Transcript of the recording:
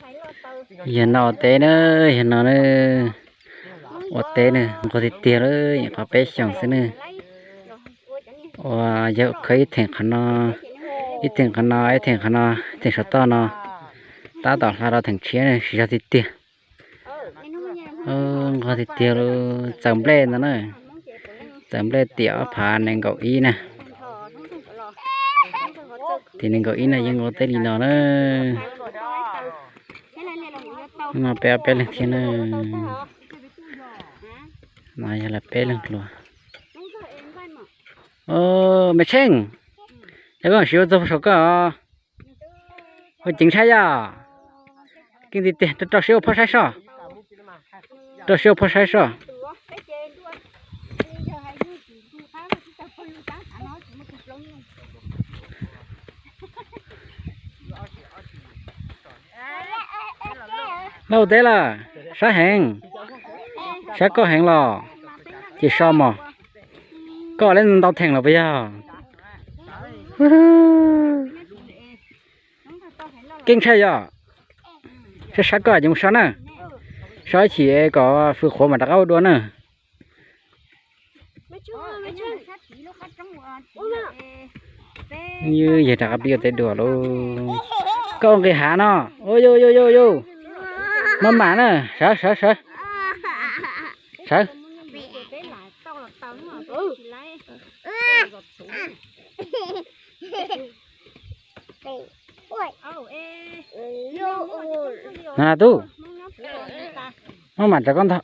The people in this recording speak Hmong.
Yog no ua teb na, yog no na, ua teb na, nquag tiag tiag li, nyuam qhuav peb xyoos xwb na. Ua yog khawb ib theem qhov no, ib theem qhov no, ib theem qhov no, ib theem saum toj no, tab tom hla rau theem tshiab na, siv zog tiag tiag. Nquag tiag tiag li, txaws nplej ntawd na, txaws nplej tiam ob phav nees nkaum ib na. Tiam nees nkaum ib no yeej ua teb li no na. No peb ob peb leeg thiab na. No yog lawv peb leeg hluas. Me Tsheej, yog koj siv ua txog saum koj, ua ceev ntshai yom. Keej tiag tiag, rau siab ua phoj saib soj. Rau siab ua phoj saib soj. Lauj, ua teb lawm, sab heev, sab koj heev los, ces so mos. Koj lawv ntau theem los puas yog? Keej ntshai yom. Sab sab koj ces mus so na, so ib chim kom fws qhuav mam rov qab ua dua na. Yog rov qab pib ua teb dua lauj. Koj ua nqis hav no. Yus, yus, yus, maj mam na, sawv, sawv, sawv, sawv. Na tub, maj mam rau koj ntog.